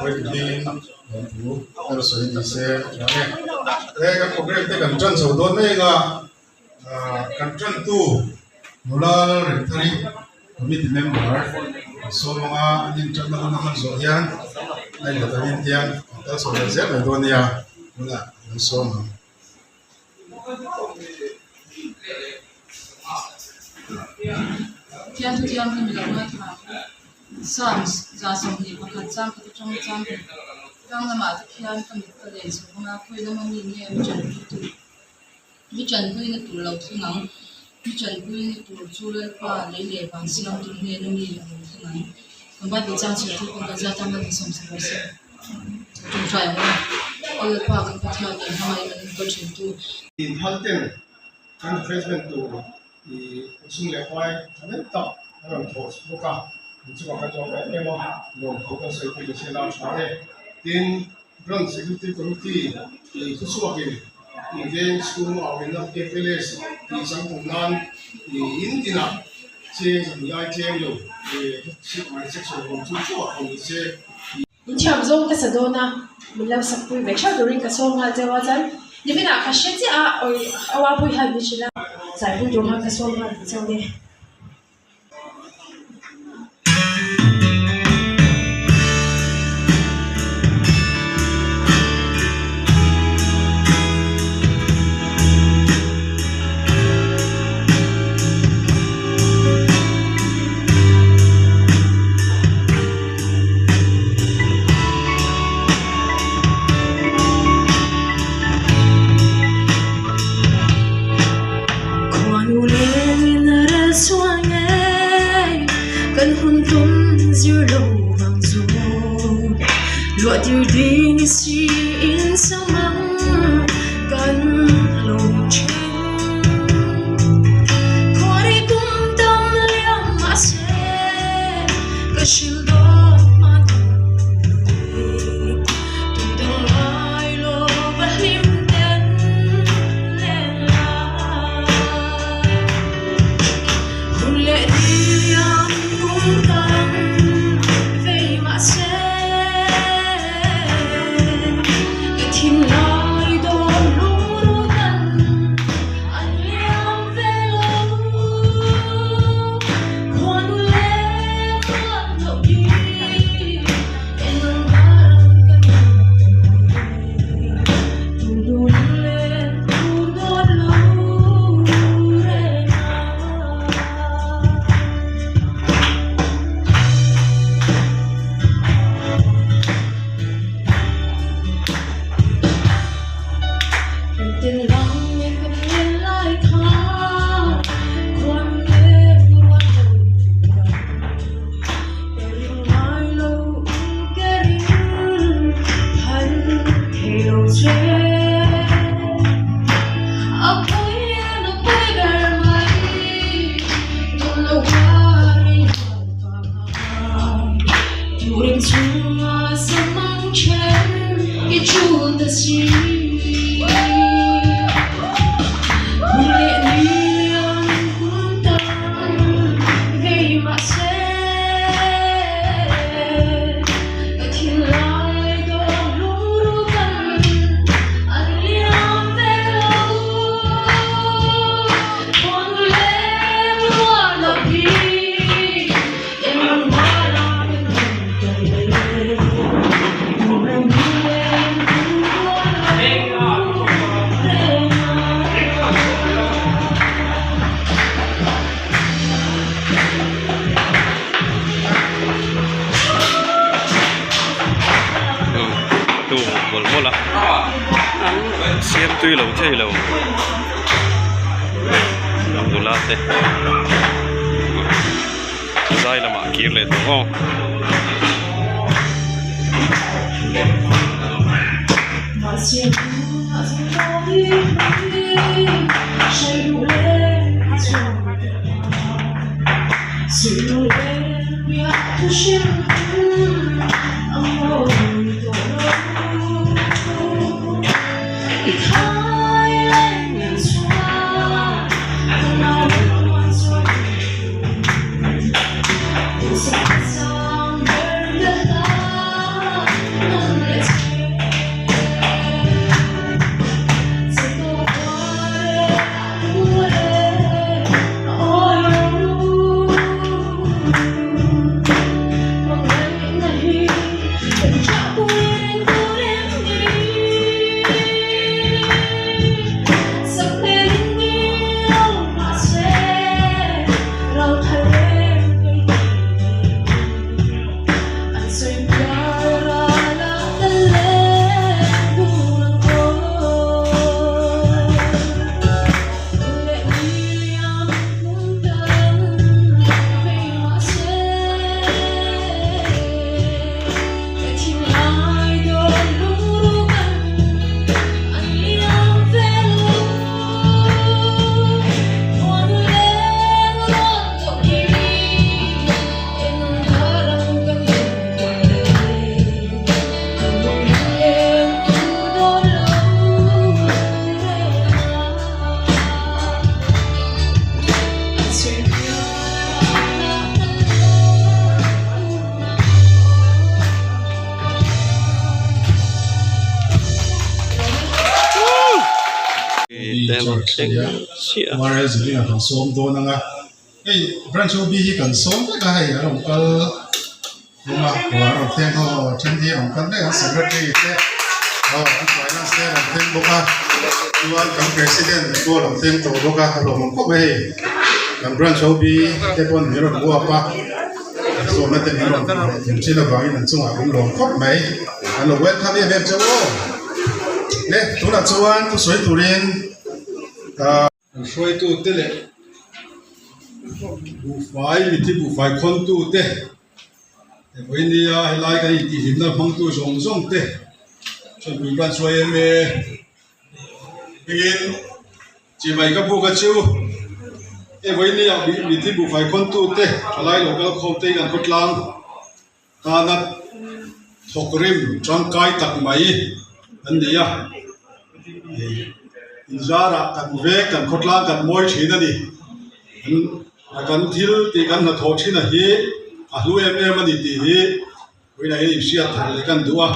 Pawi in lawmthu ka la sawi ni se a tha e. He kan programme te kan tan chho dawn mek a, kan tantu nula Lalremthari committee member sawmanga an intanna hun a hman zawh hian a inlet angin hian kan kal chho leh zel mai dawn nia tunah kan sawm ang. Thian thu thianghlim lo ngaithla Psalms 121 chang khat atang chang hnih tlang lamah te khian ka mit ka len chho vang a, khawi lama mi nge mi tanpui tur mi tanpuina tur lo thleng ang, mi tanpuina tur chu Lalpa lei leh van siamtu hnena mi a lo thleng ang. Kan Bible chang chhiar thu pawh kan zat a, man 17 verse ṭawngṭai ang a, Aw Lalpa kan Pathian leh hmangaih min enkawl ṭhintu. Inphal ten kan refreshment tur i sum leh pai tha deuh tak an rawn thawh bawk a, in chungah kan lawm em em a, lawmthu kan sawi pawh ni se la tha e. Tin, Branch Executive Committee i thuchhuakin i veng chhung a awmna FLS tih changtum nan i in tinah cheng zahnih ai tlem lo i section awm chu chu a awm ni se. In thiam zawng ka sa dawn a, min lo sak pui ve theuh turin ka sawm nghal cheu a, chuan niminah ka hre chiah a, awi awa pui hian min hrilh a, zaipui tur khan ka sawm nghal ta cheu nia. Tu mawlh mawlh a siam tui lo thei lo nula te zai lamah a kir leh tawh aw. In-charge a nia, Mara Zirlinga kan sawm dawn ang a, hei Branch OB hi kan sawm vek a hei a rawn kal hlawm a, aw an rawn thleng ho aw then hi a rawn kal mek ang Secretary te aw an Finance te a rawn thleng bawk a, chuan kan President pawh a rawn thleng tawh bawk a, a lawmawm khawp mai hei kan Branch OB te pawn min rawn uap a. Zawhna te min rawn in ṭhin avangin an chungah kan lawm khawp mai. An lo welcome em em cheu aw. Le, tunah chuan thusawi turin ah. An hruaitute leh buhfai, mithi buhfai khawntute vawinia helai kan intihhlimna hmangtu zawng zawng te chuan pui ban chhuai em e. Hengin Chimai ka buk a chu hei vawinia mithi buhfai khawntute thalai lo kal khawm te hi kan khawtlang tana thawk rim tangkai tak mai an ni a inzarah kan vek kan khawtlang kan mawi thin a ni kan thil tih kan hnathawh thin a hi a hlu em em a ni tih hi vawiinah hian inhriat thar leh kan duh a.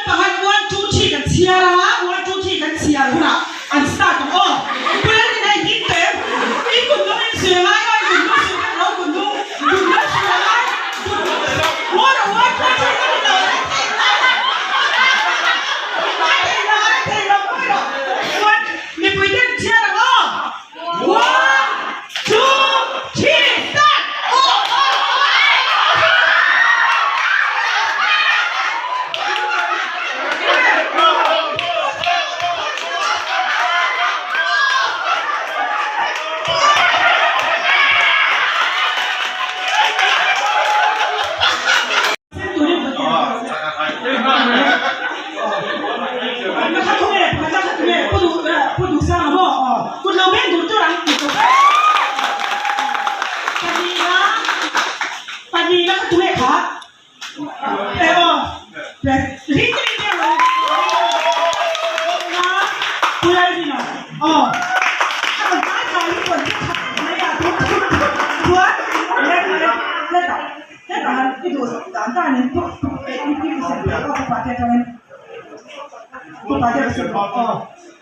Pakhat one two three kan chhiar a, one two three kan chhiar hunah an start ang aw. Puian in hei him teh em? I kut lung in suih angai aw, i kut lung suih khat lo kut lung, kut lung suih angai, kut lung one one two three ka ni lo a thei lo a thei lo pawi lo chuan mipui ten chhiar ang aw one two three start aw aw aw.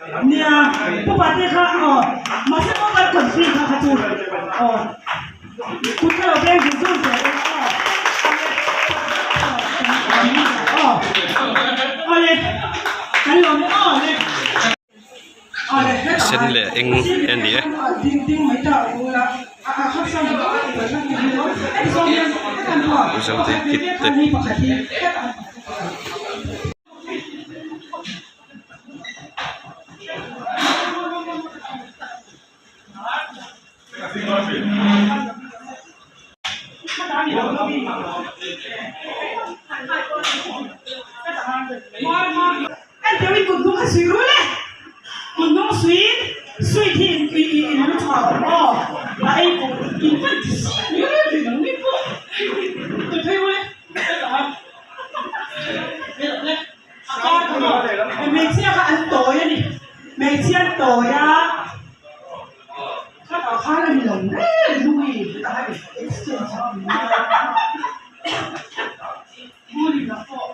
Nia, Pu Pate kha aw, mahse mobile confi kha kha chu aw, kut ka lo beng zung zung teh e aw, aw, awle, kan lawm e aw le, awle hetah Sen leh eng a ni e. Mizote kit te. Hmeichhia kha an tawi a ni hmeichhia an tawi a khatah khan a ni lo reng hlui hetah khan exchange a awm a hmun ah pawh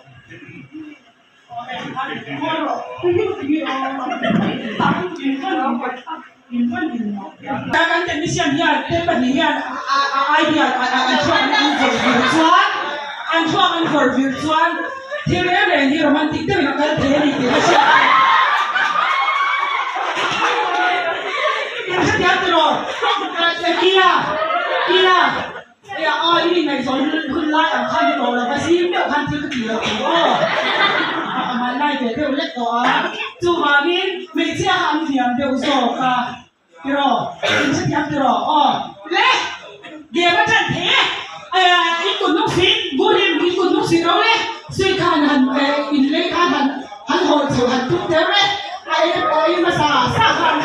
Kan technician hian te pahnih hian a idea an thluak an vawrh vir chuan an thluak an vawrh vir chuan thil reng reng hi romantic deuhin a kal thei a ni tih ka hriat theih. In hrethiam tiraw? Kia Kia Hei a aw i ngaihzawn hun lai ang khan i tawh lo va zim deuh khan thil ka tih loh tur aw a man lai ve deuh lek tawh a, chuvangin hmeichhia kha an thiam deuh zawk a tiraw in hrethiam tiraw aw le game a ṭan thei e in kut hnung si Gulim in kut hnung si ro le sui khan han in lei khan han han hawi chho han tum deuh e a ei a ei hmasa sa khan.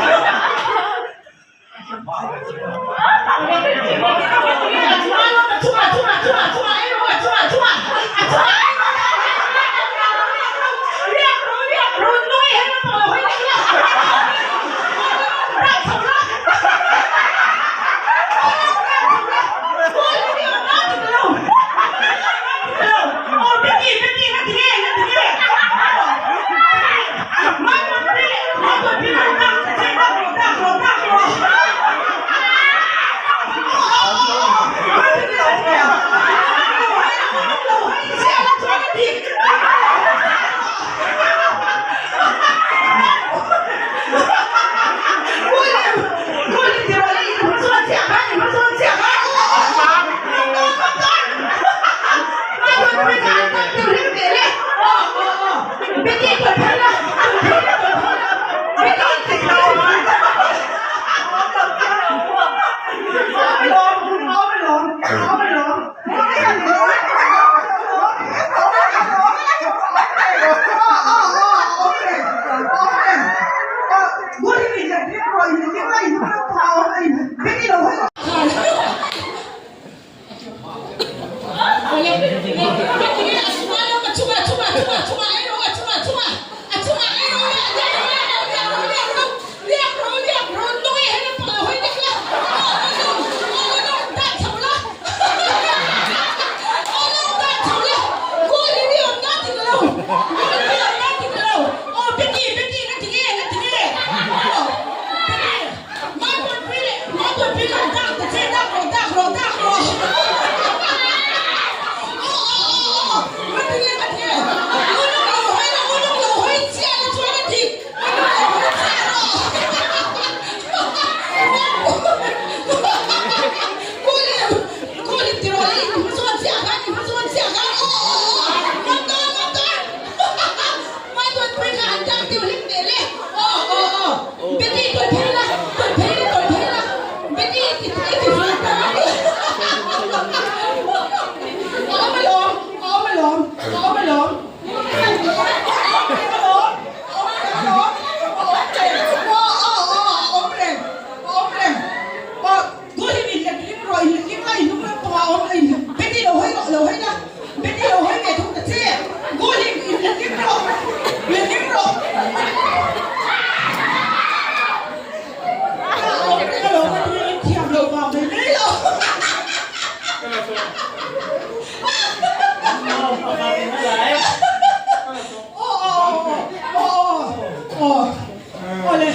Awle,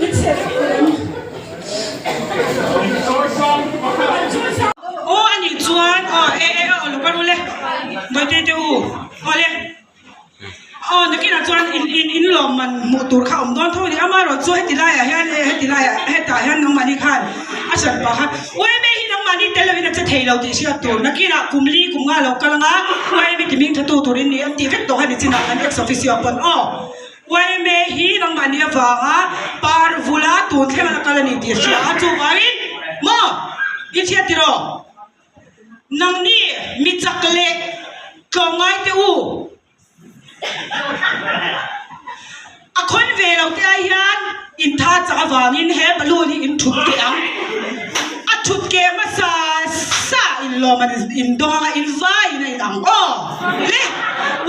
in chhe vek tawh em? Aw a nih chuan aw e e aw lo kal ule Bawihte te u awle aw nakinah chuan in in in lawmman hmuh tur kha awm dawn tho a ni amaherawh chu heti laiah hian e heti laiah hetah hian nangmahni khan a hran pah khan uaime hi nangmahni tel lovin a che thei lo tih hriat tur nakinah kum li kum nga lo kal anga uaime ti hming thatu turin ni an tih vek tawh kha ni chinah kan ex officio pawn aw. Uaime hi nangmahni avanga par vula tun thleng a la kal a ni tih a hria a, chuvangin maw i hriat tiraw? Nangni mi chak leh tlawmngai te u, a khawn ve lo te ai hian in tha chak avangin he balloon hi in thut teh ang. A thut ke hmasa sa in lawm an in dawng anga in vaiin a in ang aw le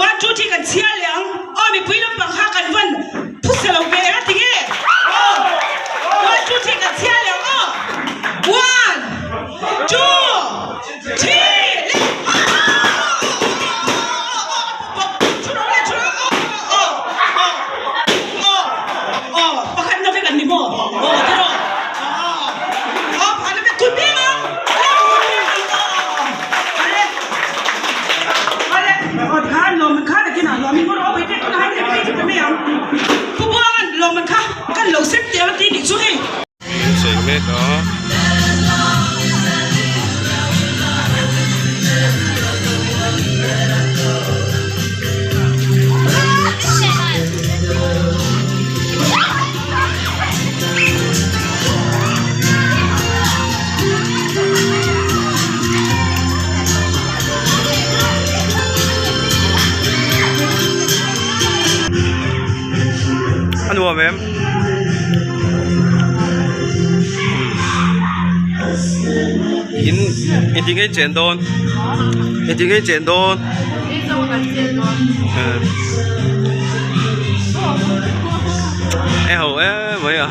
one two three kan chhiar leh ang aw mipui lampang kha kan van phusa lo ve eng a ti nge aw one two three kan chhiar leh ang aw one two three le aw pakhat na vek an ni maw aw tiraw Chei mek a. A nuam em? In engtin nge chen dawn? Engtin nge chen dawn? E ho em mai a.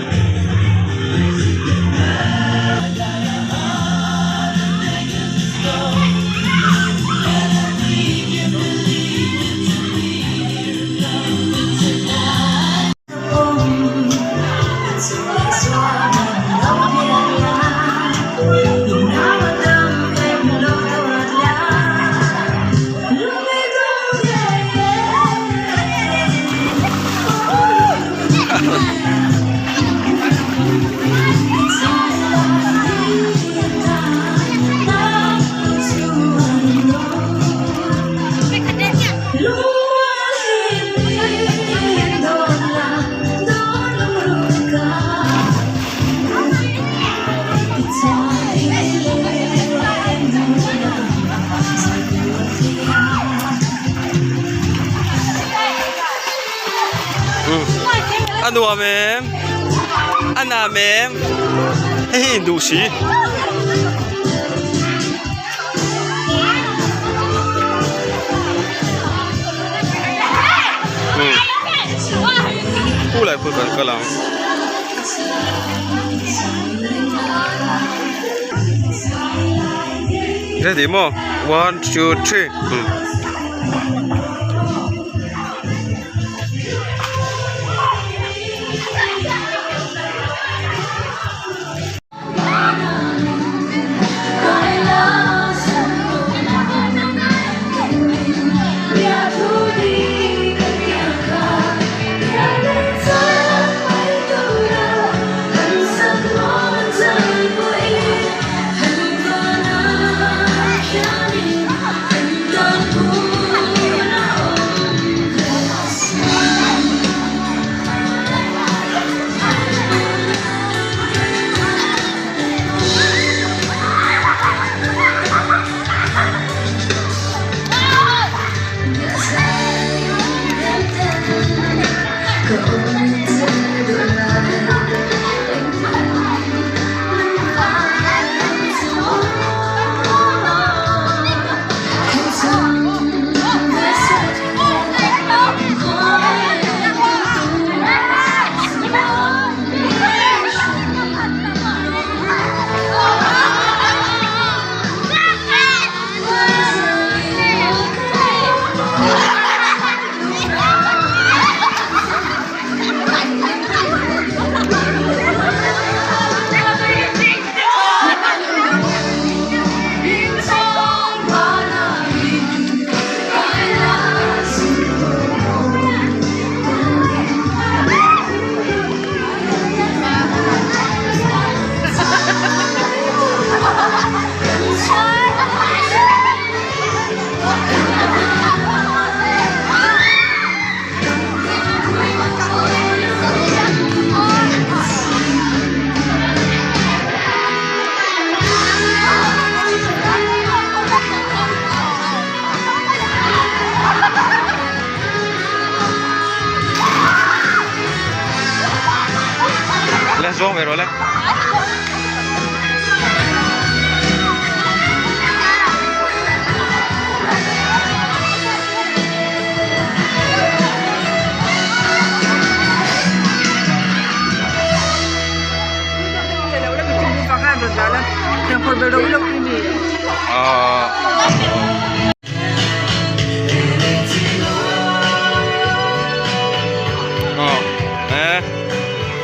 A nuam em a nam em hei hi induh si. Khulai khu kan kal ang. Ready maw one two three. Zawng ve rawh le.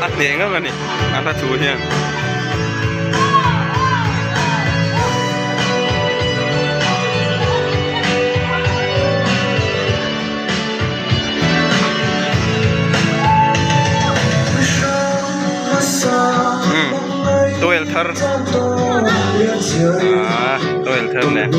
A hneh ngam a ni a hla thu hian. Towel thar ah towel thar nen.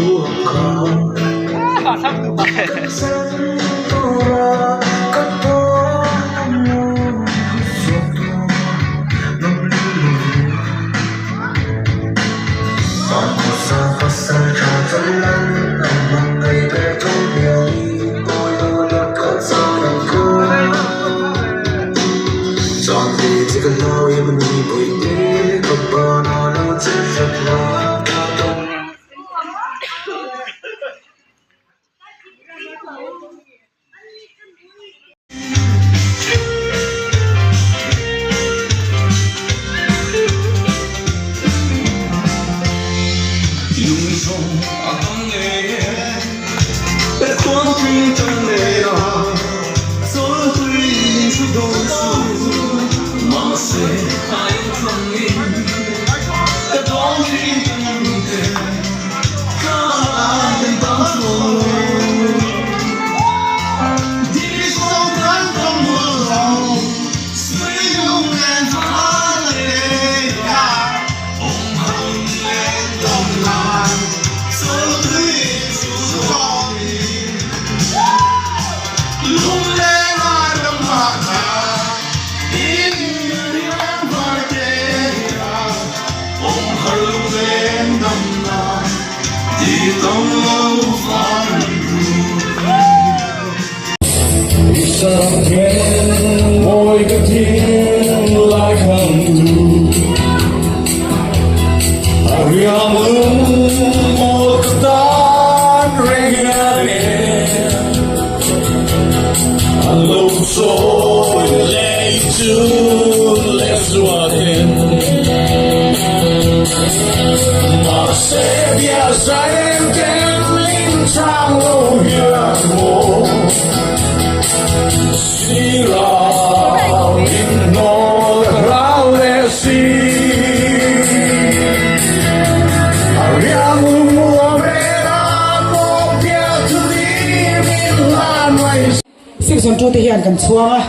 Section 2 te hian kan chhuang a,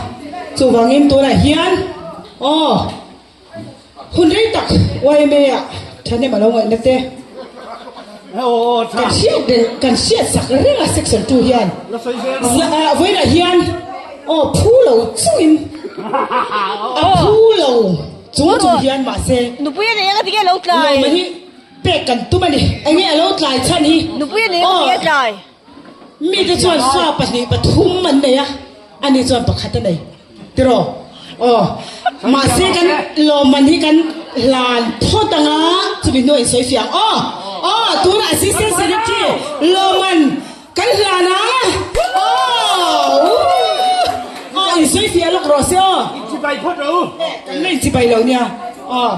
chuvangin tunah hian aw hun rei tak YMA ah thahnem a lo ngaihna te kan hriat reng kan hriat sak reng a section 2 hian vawiinah hian aw phu lo chungin a phu lo chung chung hian mahse lawma hi pek kan tum a ni enge a lo tlai chhan hi aw. Mite chuan fa pahnih pathum an nei a, ani chuan pakhat a nei. Tiraw? Aw. Mahse kan lawmman hi kan hlan phawt ang a, chumi hnuah in sawi fiah ang. Aw! Aw! Tunah Assistant Secretary lawmman kan hlan a. Aw! Aw, in sawi fiah lawk rawh se aw. Inchibai phawt rawh u. Kan la inchibai lo nia. Aw.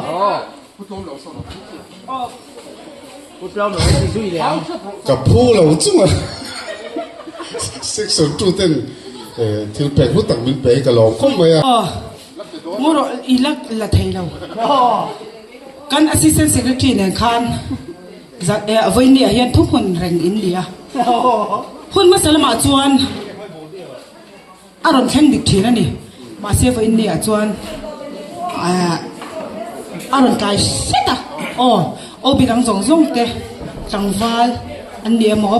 Ka phu lo chung a section 2 ten thil pek hlu tak min pe hi ka lawm khawp mai a. Aw ngaw rawh i la la thei lo. Kan assistant secretary nen khan vawiin ah hian thuhmun reng in ni a. Hun hmasa lamah chuan A rawn thleng dik thin a ni. Mahse vawiin ni ah chuan a rawn tlai hret a. Aw, OB dang zawng zawng te tlangval an ni emaw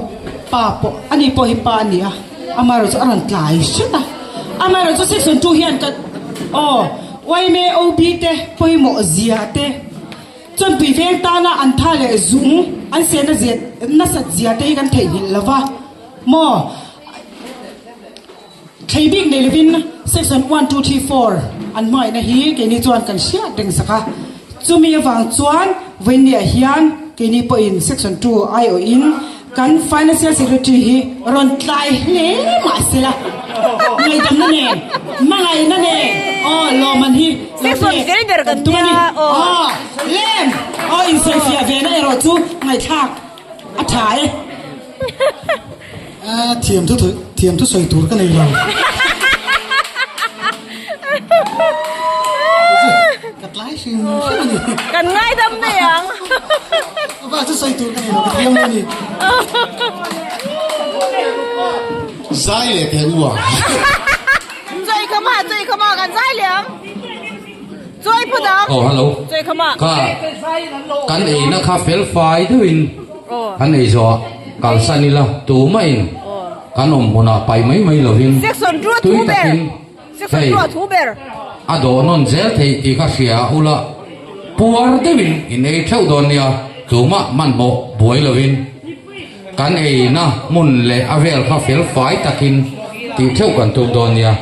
pa pawh ani pawh hi pa a ni a, amaherawhchu a rawn tlai hret a. Amaherawhchu section 2 hian ka aw yma OB te pawimawh zia te chuan tui veng tana an tha leh zung an sehna zia nasat zia te hi kan theihnghilh lo va maw. Thlei bik nei lovin section one two three four an hmangaihna hi keini chuan kan hriat reng sak a, chumi avang chuan vawiinniah hian keini pawhin section two aiawhin kan financial secretary hi rawn tlai hle mah sela ngaihdamna nen hmangaihna nen aw lawmman hi lo pek kan tum a ni. Aw lem aw insawifiah ve na erawh chu ngaihthlak a tha e. Thiam thu thiam thu sawi tur ka nei lo. Ka tlai hrim hrim a ni. Kan ngaidam mai ang. Va chu sawi tur ka nei lo, ka thiam lo a ni. Zai leh teh u a. Chawi kha ma, chawi kha ma kan zai leh ang. Chawi phawt ang. Oh hello. Chawi kha ma. Kha kan eina kha fel fai deuhin kan ei zawh kalsan ila tumah in kan awm hmunah paih mai mai lovin tui takin hei a dawh nawn zel theih tih kha hria ula puar deuhin in ei theuh dawn nia tumah hmanhmawh buai lovin Kan eina hmun leh a vel kha fel fai takin tih theuh kan tum dawn nia.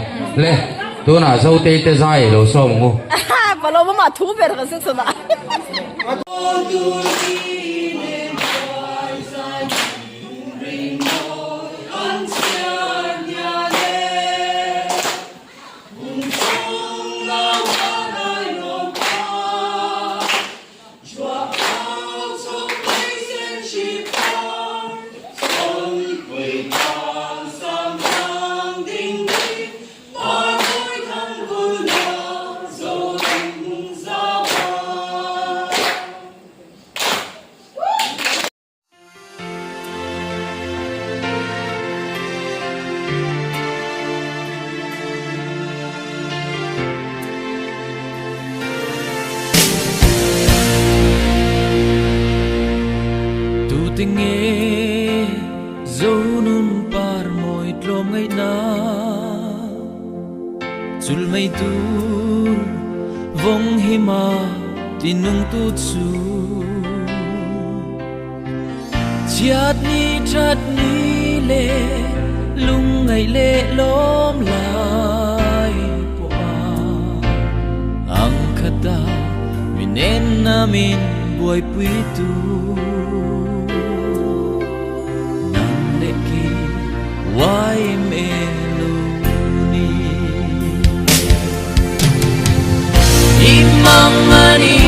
Le, tunah Zotei te zai lo sawm ang u. Tute nge Zonun par mawi tlawm ngaihna Chul mai tur vawng hima tinung tu chu Chiat ni that ni le lungngaih leh lawm lai pawh a ang khat a min en a min buaipui tu nang leh kei YMA lo ni. I mang a ni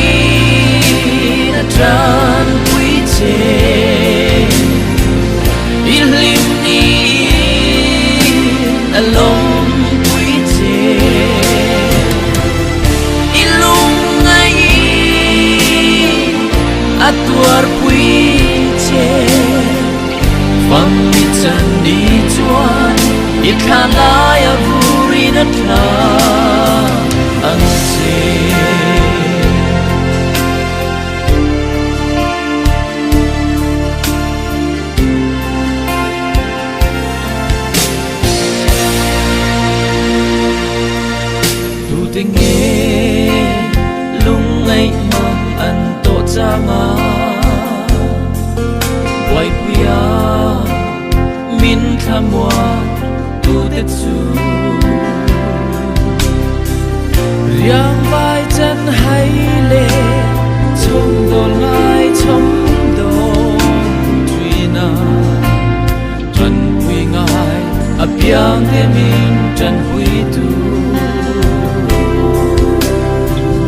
na tanpui che I hlim ni a lawmpui che I lungngai a tuarpui che Fam i chan ni chuan i thla lai a vurin a thla ang che. Tute nge lungngaih mang an tawh chang a Buaipuia min thlamuan tute chu Riang vai chan hai leh chhawm dawl ngai chhawm dawn thin a Tanpui ngai a piang te min tanpui tu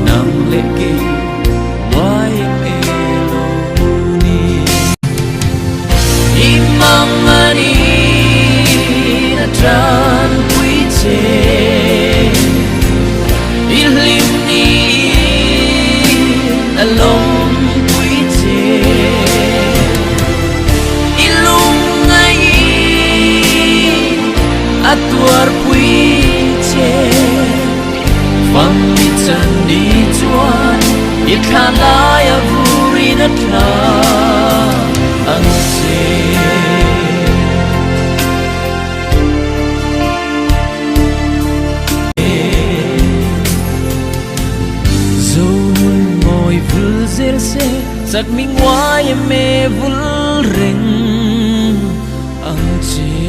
Nang leh kei YMA lo ni I mang a ni na tanpui che I hlim ni a lawmpui che I lungngai a tuarpui che Fam i chan ni chuan i thla lai a vurin a thla ang che. Zonun mawi vul zel se chak mi nguai em e vul reng ang che.